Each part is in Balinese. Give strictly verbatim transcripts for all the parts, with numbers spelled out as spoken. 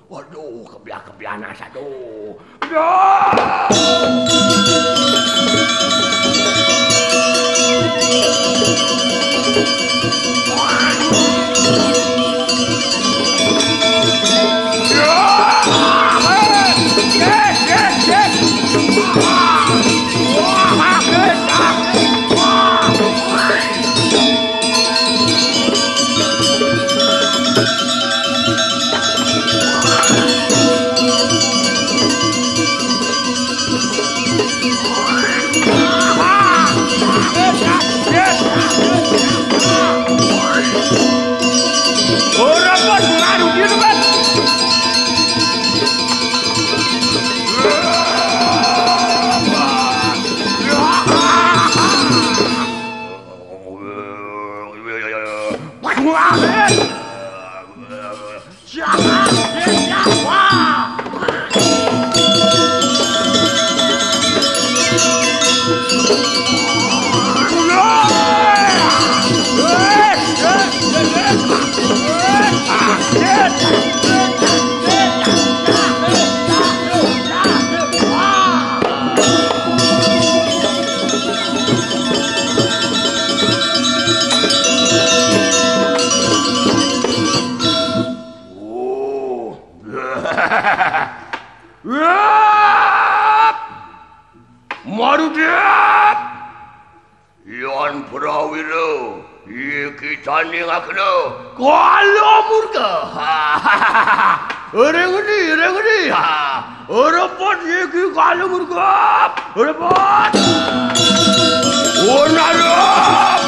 Waduh, kebiah-kebiahan asa, aduh. Aduh! Ora pas ngaruh dia, Mas. Marudip! Yan Prawira, iki tandingakna kala murka. Rengdi, rengdi. Repot iki kala murka. Repot. Unarap.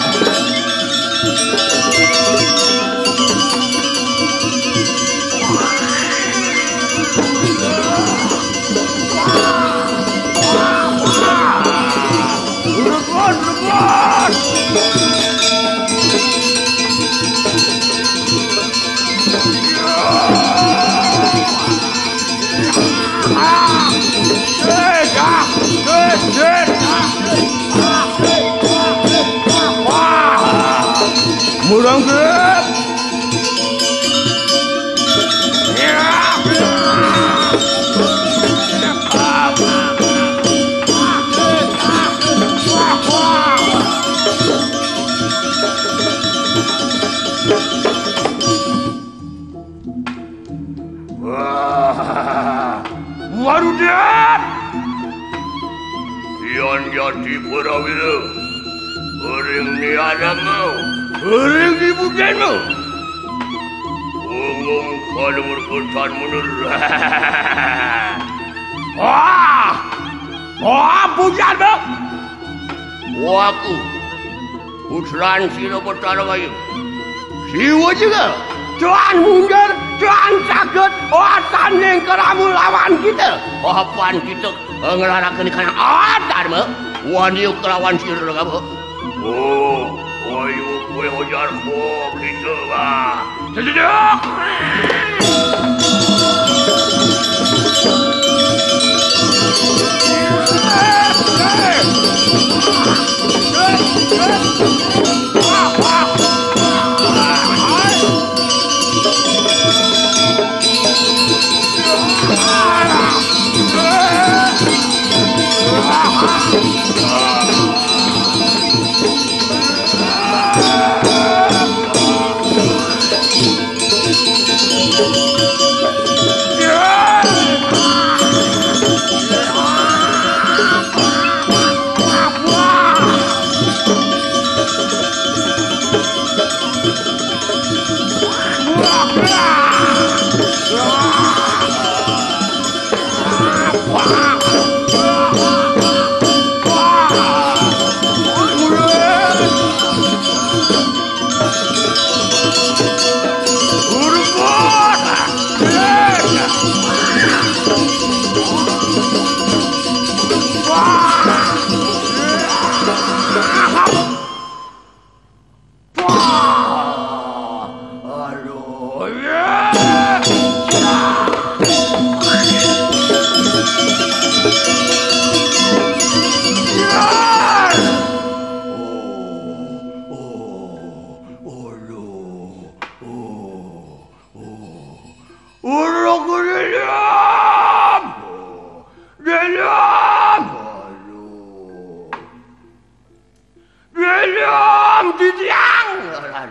Murang. Wah, Marudip! Yan Jati Prawira, ring nianakmu, ring dibudenmu. Unggung kalur kutan mundur. Wah! Wah, pujan, Bang! Waku, putran sira Betara Bayu. Siwa juga, tuan mundur, tuan saget, watan ning keramu lawan kita. Apan kita nglaraken kana adarma, wani kelawan sira, Rama. Oh, ayo kowe ojar kita, Bang. Sejenak!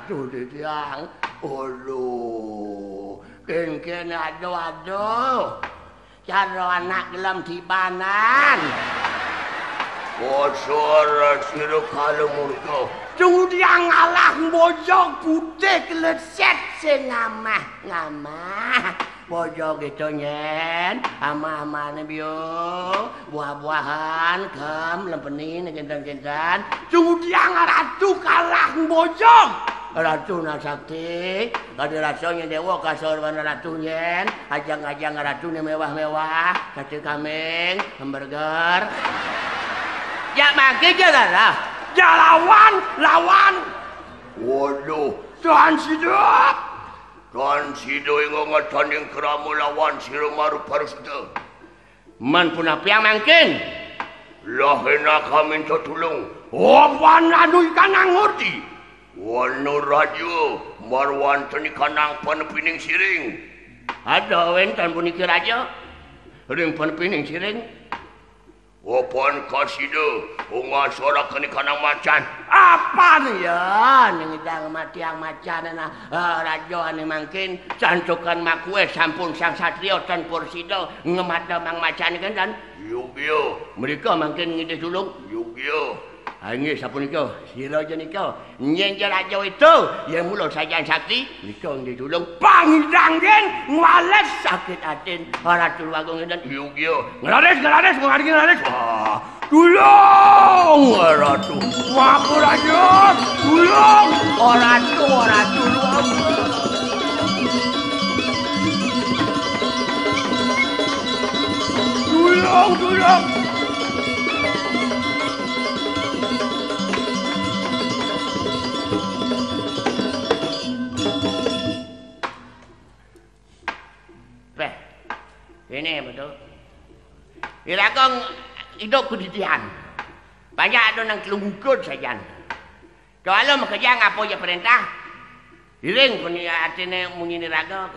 Duh, Didang. Ulu. Kénkén, aduh, aduh. Cara anak gelem tibanan. Basa sira kala murka. Sing ngudiang ngalah bojog putih kleset sing ngamah-ngamah. Bojog kéto, nyén, amah-amahné biung, buah-buahan, kem, lempeni, kénten-kénten. Sing ngudiang ratu kalah bojog. Ratu nak sakti, kadi rasa nyén déwa kasor wana ratu, nyén. Ajang-ajang ratu né méwah-méwah, saté kambing, hamburger. Jak mangké ja lara. Ja lawan, lawan. Waduh, tan sida. Tan sida ingkang ngadaning krama lawan sira marup parusda. Man punapiang mangkin? Lah énak minta tulung. Apan anu ikanang ngerti. Wana raja, marwanten ikanang panepining siring. Ada wénten puniki raja. Ring panepining siring. Apan kasida, ungasoraken ikanang macan. Apan ya, ning idang matiang macan nah, eh, raja ané mangkin, santukan makué sampun sang satria tan pursida ngemata mang macan kénten. Yogya. Mrika mangkin ngidih tulung. Yogya. Ah, inggih sapunika, sira ja nika. Nyén ja raja itu, yén mula sajan sakti, nika nggih tulung pangidang yén ngwales sakit atin Ratu Agung enten. Yogya. Nglaris, nglaris, ngardi nglaris. Wah, tulung, Ratu. Wah, Ratu. Tulung, Ratu, Ratu. Tulung, tulung. Péh. Kéné, betul. Iraga idup kedadian. Banyak ada nang telung gugut sajan. Kéwala makejang apa ya perintah. Iring pun ya artiné munyiné raga.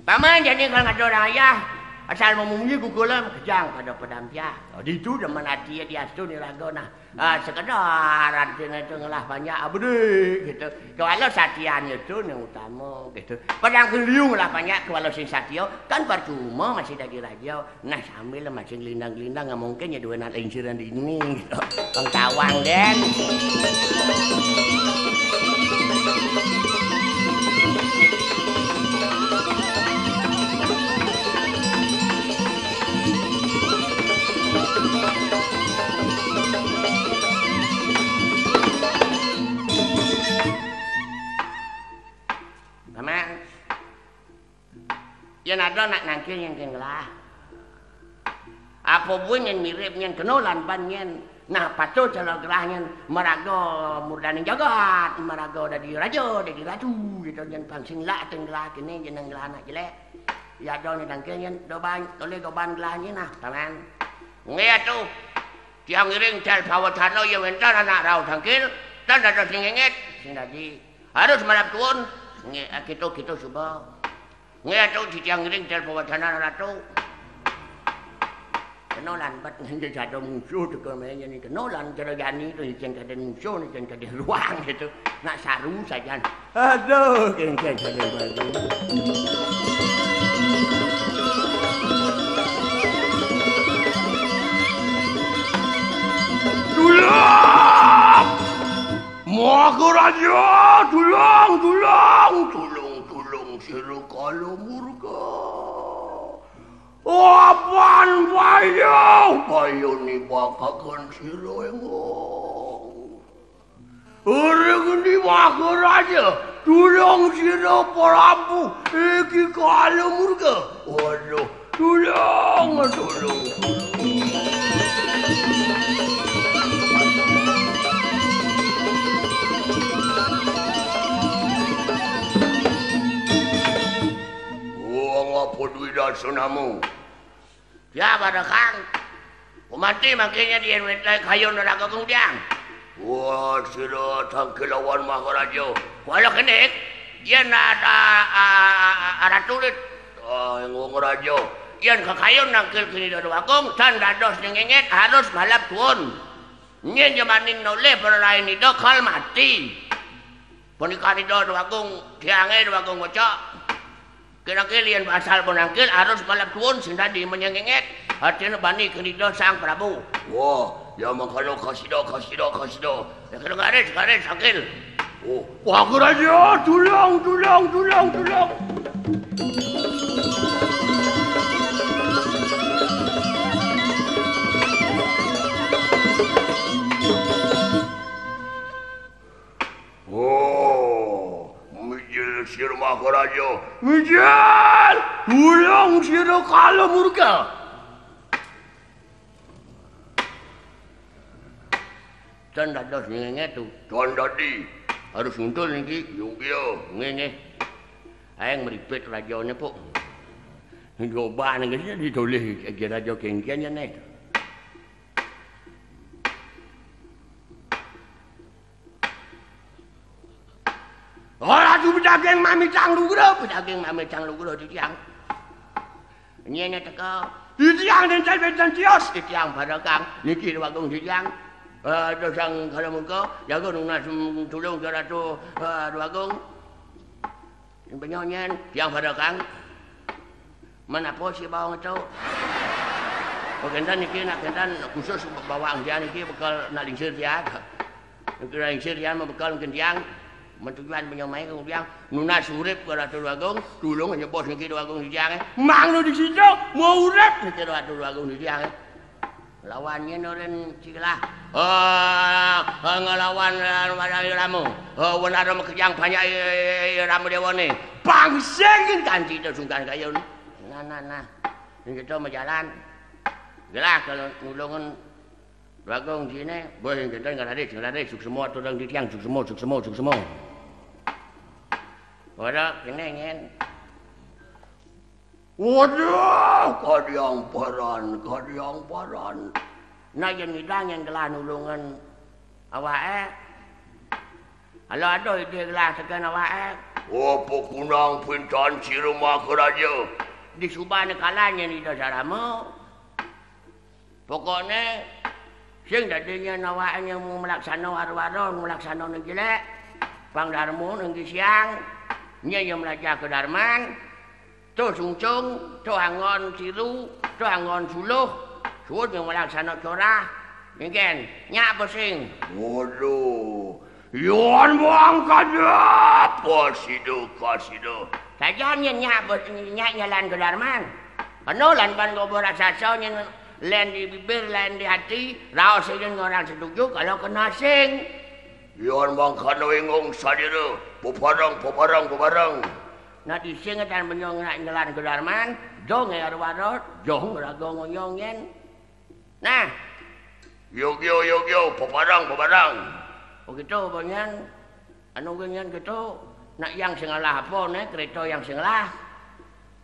Paman jani kalau ngada orang ayah, asal memunyi gugula makejang pada padampiah. Oh, ditu demen ati ya diastu ni raga nah. Ah, sekedar artiné itu ngelah panjak abdi gitu. Kéwala satian itu yang utama gitu. Padang keliung lah panjak kéwala sing satia kan percuma masih dadi raja. Nah, sambil masih gelindang-gelindang, nggak mungkin ya duwe nak linciran di ini gitu. Pengkawang den. Paman, yén ada nak nangkil nyén ké ngelah. Apa buin nyén mirip nyén kena lan ban nyén. Nah, patut cara gelah nyén maraga murdaning jagat, maraga dadi raja, dadi ratu, gitu nyén pang sing lah teng gelah kéné jeneng gelah anak jelék. Ya ada nyén nangkil nyén doban, toleh doban gelah nyén nah, paman. Nggih atuh. Tiang ngiring tel pawatana ya wénten anak rauh tangkil, tan dados nyengengit, sing dadi. Harus malap tuun. Nggih, ah, kitu, kitu suba. Nggih, atuh titiang ngiring tel pawacana ratu. Kena lanbet nganti sada musuh teka maya jani kena lan cara jani tu icen kadén musuh, icen kadén ruang gitu. Nak saru sajan. Aduh, kéngkén kadén baju. Tulung! Maharaja, tulung, tulung, tulung, tulung, sira kala murka. Apan bayuh, bayuh nibakaken sira, Embung. Ring endi Maharaja, tulung sira Prabu, iki kala murka. Waduh, tulung, tulung, tulung. Wong apa duwe dasenamu? Ya, pada Kang. Kumati mangkene yen wénten kayun raga kang Diang. Wah, sira tangkil lawan Maharaja. Kala kene, yen ada, a, a, a, ratu lit. Ah, Embung Raja. Yen kakayun nangkil kini Dada Agung, tan dados nyengengit harus malap tuun. Nyen jemaning nolih para rain ida kal mati. Punika rida Déwagung, tiangé Déwagung Wecak. Kénangké yén asal punangkil arus maleb tuwun sing dadi menyengengek, artiné bani kendhita Sang Prabu. Wah, ya mangkana kasida, kasida, kasida. Ya kena garis, garis, angkil. Oh, wah, Raja, tulung, tulung, tulung, tulung. Oh, mijil sira Maharaja. Mijil, tulung sira kala murka. Tan dados ngengeh tu. Tan dadi. Harus nguntul niki. Yogya. Ngengeh. Aeng mripit rajané, Puk. Coba nang kene ditolih Raja Kengkian ya, Nek. Ora tu bedaging mamitang lugra, bedaging mamitang lugra titiang. Nyene teka, titiang dinten wénten tios, titiang barekang. Niki Déwagung titiang. Eh, dosang kala muka, jaga nunas, mm, tulung Ratu, eh, Déwagung. Sing penyonyen, tiang barekang. Menapa si bawang itu? Oh, kenten niki, nak kenten khusus bawang tiang niki bekel nak lingsir tiang. Niki nak lingsir tiang bekel mungkin tiang. Men tujuan penyomai ke tiang. Nunas urip ke Ratu Déwagung, tulung nyebos niki Déwagung tiang. Mang nu di situ, mau urip niki Ratu Déwagung tiang. Lawan nyén ora cilah. Eh, eh, ngelawan, eh, pada iramu. Eh, wenara makejang banyak i-, i-, iramu déwané. Pangsing kanthi sungkan kayun. Nah, nah, nah. Ning kita majalan. Gelah kalau nulungan Bagong sini, boh ning kita ngradis, ngradis, suksma aturang titiang, suksma, suksma, suksma. Ora kene nyén. Waduh, kadiang paran, kadiang paran. Nah, yén ngidang yén gelah nulungan awake. Ala aduh idih gelah teken awake. Apa kunang pintan sira Maharaja? Di subane kalan yén Ida Sarama. Pokokne, sing dadi nyén awake nyén mung mlaksana wara-wara, mung mlaksana ning jelek. Pang darma ning siang, nyén ya mlajah kedarman, tuh sungsung, tuh anggon tiru, tuh anggon suluh, suud nyén mlaksana corah. Mungkin, nyak apa sing? Waduh, Yuan bang kada apa sida kasida. Sajan nyén nyak apa, nyak nyalan kedarman. Kena lan ban gobo raksasa nyén Lain di bibir, lain di hati, raos sidin ngorang setuju kalau kena sing. Yan mangkana ingung sadira, bebareng, bebareng, bebareng. Nah, di sing tan benyong nak nyelan kedarman, dong ya ruwarot, dong raga ngoyong yen. Nah. Yuk, yuk, yuk, yuk, bebareng, bebareng. Begitu, Bonyan. Anu gén yén kéto, nak yang sing ngelah apa né, kereta yang sing ngelah,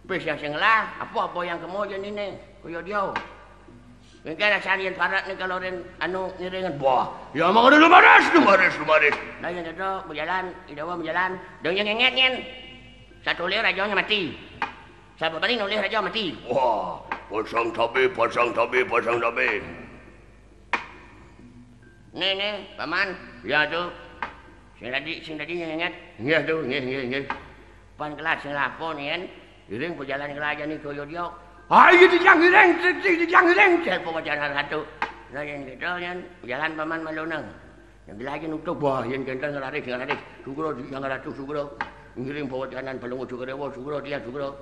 bis yang sing ngelah, apa-apa yang kemo janiné, kaya dia. Mengké asan yén parat né kalorin anu ngiringan. Wah, ya mangda lumaris, lumaris, lumaris. Nah, yén kéto bejalan, Ida Dawa bejalan, dong yang ngenget nyén. Satu lir aja mati. Sapa bani nulih raja mati. Wah, pasang tabe, pasang tabe, pasang tabe. Nih, nih, Paman. Ya, Tu. Sing tadi, sing tadi ingat. Nggih, Tu. Nggih, nggih, nggih. Pan kelas sing lapor nih, kan. Iring pejalan kelajar nih, koyo dia. Ayo, dijang iring, dijang iring. Saya pewajaran satu. Nah, yang kita, kan. Jalan Paman malu nang. Yang gila aja nutup. Wah, yang ganteng ngelaris, ngelaris. Sugro, yang ratu, sugro. Ngiring bawa kanan, pelungu, sugro, sugro, dia, sugro.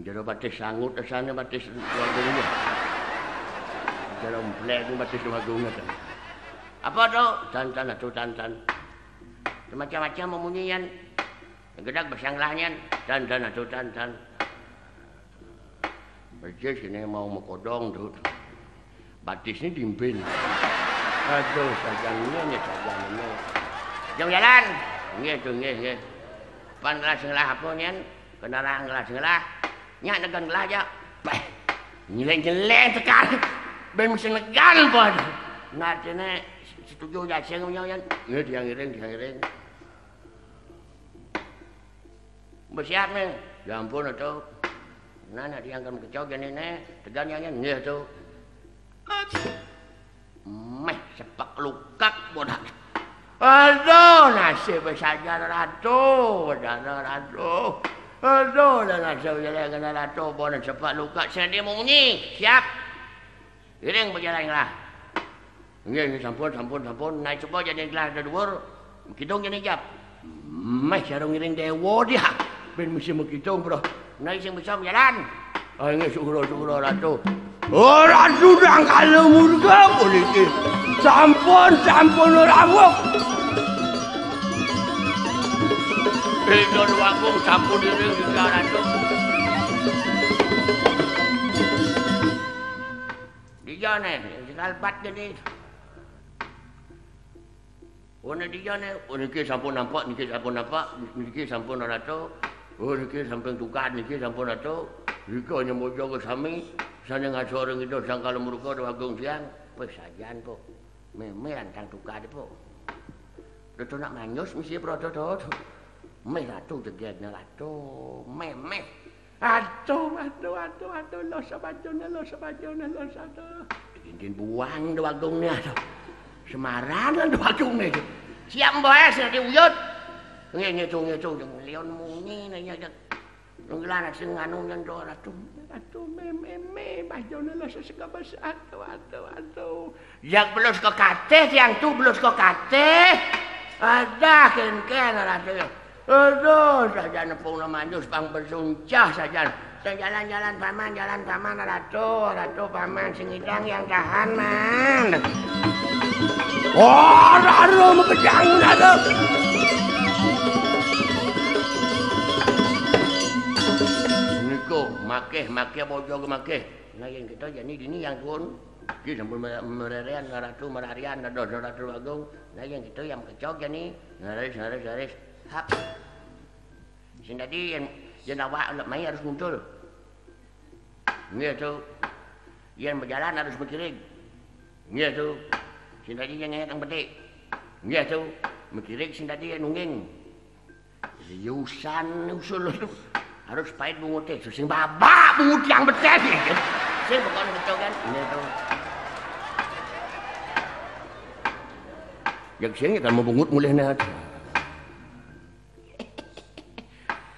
Jero batis sangut, esane batis keluarga dia. Jero mblek batis keluarga. Apa to? Tan, tan, atuh, tan, tan. Macam-macam memunyian. Gedag besanglahnya. Tan, tan, atuh, tan, tan. Persis ini mau mekodong, Tu. Batisnya dimpin. Aduh, sajannya, nih, sajannya. Jam jalan. Nggih, Tu, nggih, nggih. Pan kelas ngelah apa, nyen? Kendaraan kelas ngelah. Nyak negan ngelah aja. Peh. Nyeleng-nyeleng tekan. Ben mesti negan, pon. Nah, dene setuju aja, sing, nyen. Nggih, dia ngiring, dia ngiring. Bersiap nih. Ya ampun, Atuh. Nah, nak diangkat kecok jani nih. Tegan, nyen, nyen. Nggih, Atuh. Meh, sepak lukak bodak. Aduh, nasib sajan Ratu, sajan Ratu. Aduh, dah nasib jelek kena Ratu, pun sepak luka sing dadi munyi. Siap. Iring bejalan lah. Nggih, nggih, sampun, sampun, sampun. Naik sepak jani gelah da dhuwur. Kidung jani jap. Meh sareng ngiring dewa dia. Ben mesti mekidung, Bro. Naik sing bisa bejalan. Ah, nggih, syukur, syukur, Ratu. Oh, Ratu nang kala murka puniki. Sampun, sampun rawuh. Ida Déwagung sampun iring, Ratu. Dija né, sing kalbat jani. Oh, né dija né, oh, niki sampun nampak, niki sampun nampak, niki sampun Ratu. Oh, niki sampun tukad, niki sampun Ratu. Rika nyemboja sami, sané ngasor ring Ida Sang Kala Murka Déwagung tiang. Wis sajan, Pok. Mémé lantang tukad, Pok. Ratu nak manyus mesti Ratu to. Méh Ratu jegegna Ratu. Mémé. Aduh, aduh, aduh, aduh, lo sabajana, lo sabajana, lo sada. Cincin buang Déwagung né, aduh. Semaran lan Déwagung né. Siap mbok es nanti uyut. Nggih, ngitung, ngitung, jeung lion munyi nanya jak. Nunggilan sing anu nyen do Ratu. Ratu mé, mé, mé, bajana lo seseka basa. Aduh, aduh, aduh. Jak belus kekatih tiang tu, belus kekatih. Adah kénkén Ratu. Aduh, sajan nepungna manyus pang bersuncah sajan. Sing jalan-jalan paman, jalan paman Ratu, Ratu paman sing idang yang tahan man. Oh, Ratu mekejang Ratu. Niku makih, makih bojo makih. Nah, yang kita jani dini yang pun. Ki sampun me-, mererian Ratu, merarian Ratu, Ratu Agung. Nah, yang kita yang kecok jani. Ngaris, ngaris, ngaris. Hap. Sing dadi yén, yén awak lek mai harus nguntul. Nggih, Tu. Yén bejalan harus mekiring. Nggih, Tu. Sing dadi yén ngéngét nang bedik. Nggih, Tu. Mekiring sing dadi yén nungging. Liusan usul lu. Harus pait bunguté, sing babak bungut yang betés. Sing pokokné betul kan. Nggih, Tu. Yang sing kan mau bungut mulih.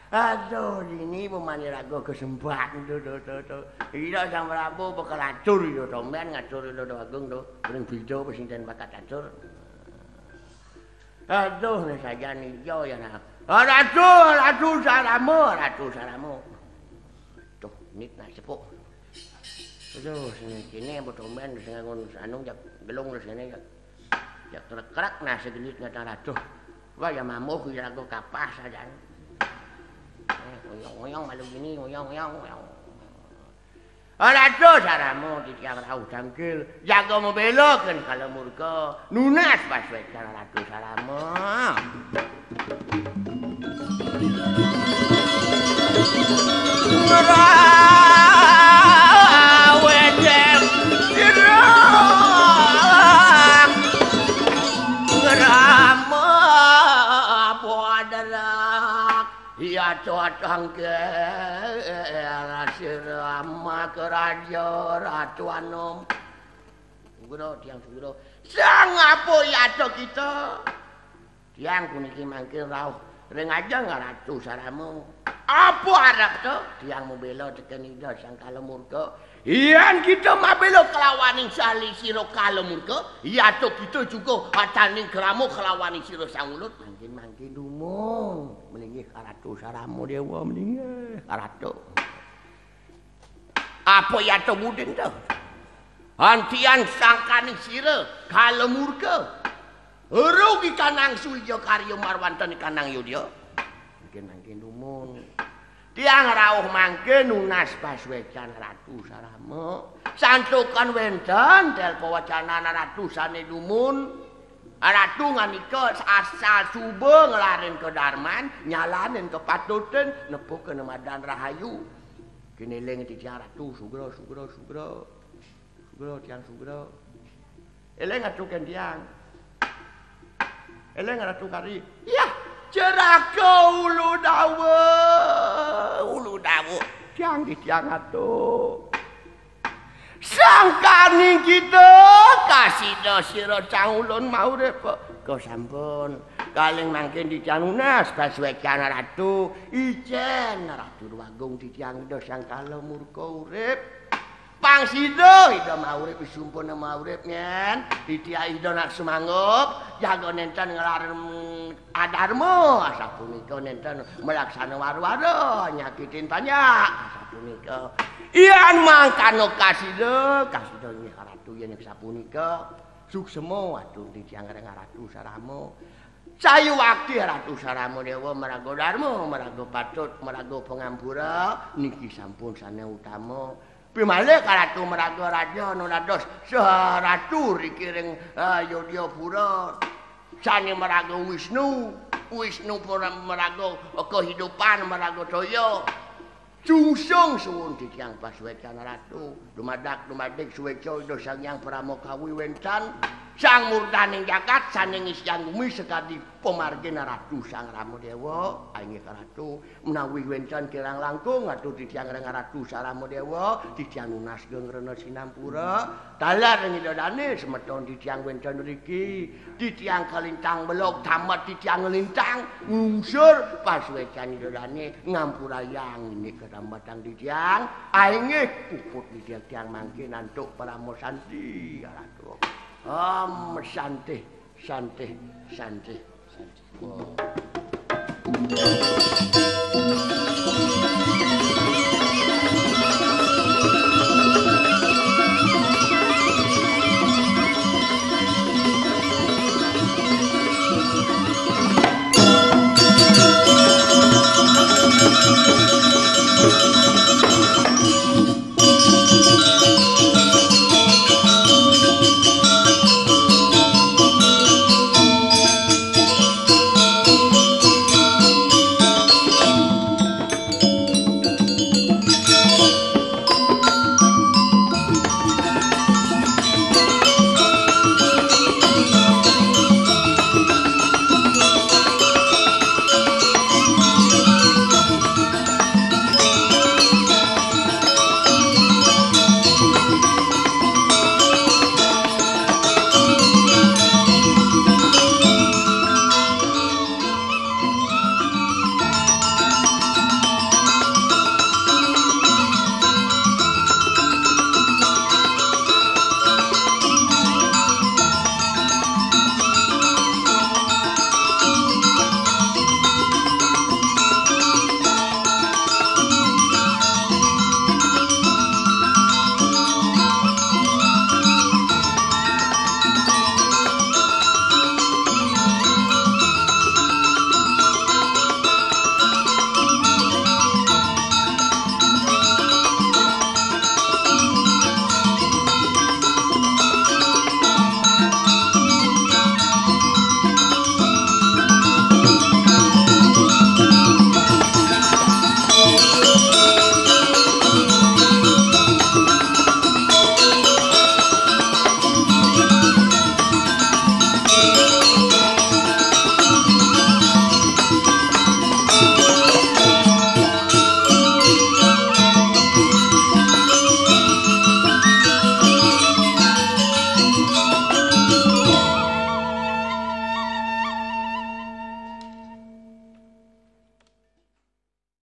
Aduh, dini pemane raga kesempat tu, tu, tu, tu. Ida Sang Prabu bakal atur ida, tomben ngatur ida Déwagung tu. Paling beda apa sing ten bakat atur. Aduh, nih saja nih, yo ya nah. Ah, Ratu, Ratu Sarama, Ratu Sarama. Tuh, nit nak sepuk. Aduh, sini kini apa tomben sing ngangun anu jak gelung terus kene jak. Jak krek-krek nah segelit ngata Ratu. Wah, ya mamuh ya aku kapas aja. Eh, oyong-oyong malu gini, oyong-oyong, oyong. Ratu Sarama titiang rauh tangkil, jaga mabela kén kala murka, nunas paswécan Ratu Sarama. Ngrawéjék sira ngrama bodrak. Iya, cocang ké sira makaraja Ratu Anom. Sugro, tiang Sugro. Sang apa yata kita? Tiang puniki mangkin rauh ring ajeng Ratu Sarama. Apa arep to? Tiang mabela tekén Ida Sang Kala Murka. Yén kita mabela kelawaning sali sira kala murka, yata kita juga ataning krama kelawaning sira Sang Ulut. Mangkin-mangkin dumun. Melinggih ka Ratu Sarama Déwa, melinggih ka Ratu. Apa yata mudin to? Antian sangkaning sira kala murka. Rugi kanang suwija karya marwantane kanang yudya. Mangkin-mangkin dumun. Tiang rauh mangkin nunas paswécan Ratu Sarama. Santukan wénten tel pawacanan Ratu sané dumun. Ratu ngandika asal suba nglarin kadarman, nyalanin kapatutan, nepukin madan rahayu. Kiniling titiang Ratu, sugra, sugra, sugra. Sugra, tiang sugra. Eling atuh kén tiang. Eling Ratu Kari. Yah, jeraka ulu dawa. Ulu dawa. Tiang di tiang atuh. Sangkaning kita kasida sira cang ulun maurip. To sampun. Kaling mangkin titiang nunas pasuécan Ratu. Icén Ratu Déwagung titiang Ida Sang Kala murka urip. Pang sida Ida maurip, sumpun maurip, nyén. Titiang Ida nak sumanggup, jaga nénten nglarang adarma, asapunika nénten malaksana wara-wara, nyakitin panjak, asapunika. Yén mangkana kasida, kasida inggih Ratu yén sapunika. Suksema atur titiang ring Ratu Sarama. Sayuwakti Ratu Sarama Déwa maraga darma, maraga patut, maraga pangampura, niki sampun sané utama. Pimalih Ratu maraga raja nu dados saha ratu riki ring, eh, Yodyapura. Sané maraga Wisnu, Wisnu pura maraga kahidupan, maraga toya. Sungsung suwun titiang pasuécan Ratu. Dumadak dumadik suéca Ida Sang Hyang Parama Kawi wénten, Sang Murdaning jagat sané ngisiang gumi sakadi pamargin Ratu Sang Rama Déwa. Inggih Ratu, menawi wénten kirang langkung atur titiang ring Ratu Sarama Déwa, titiang nunas geng rena sinampura. Taler ring Ida Dané semeton titiang wénten riki. Titiang kalintang belog, tamat titiang nglintang, ngungsur pasuécan Ida Dané, ngampurayang indik katambatang titiang. Inggih puput titiang mangkin antuk parama santi, Ratu. Om santi, santi, santi, santi.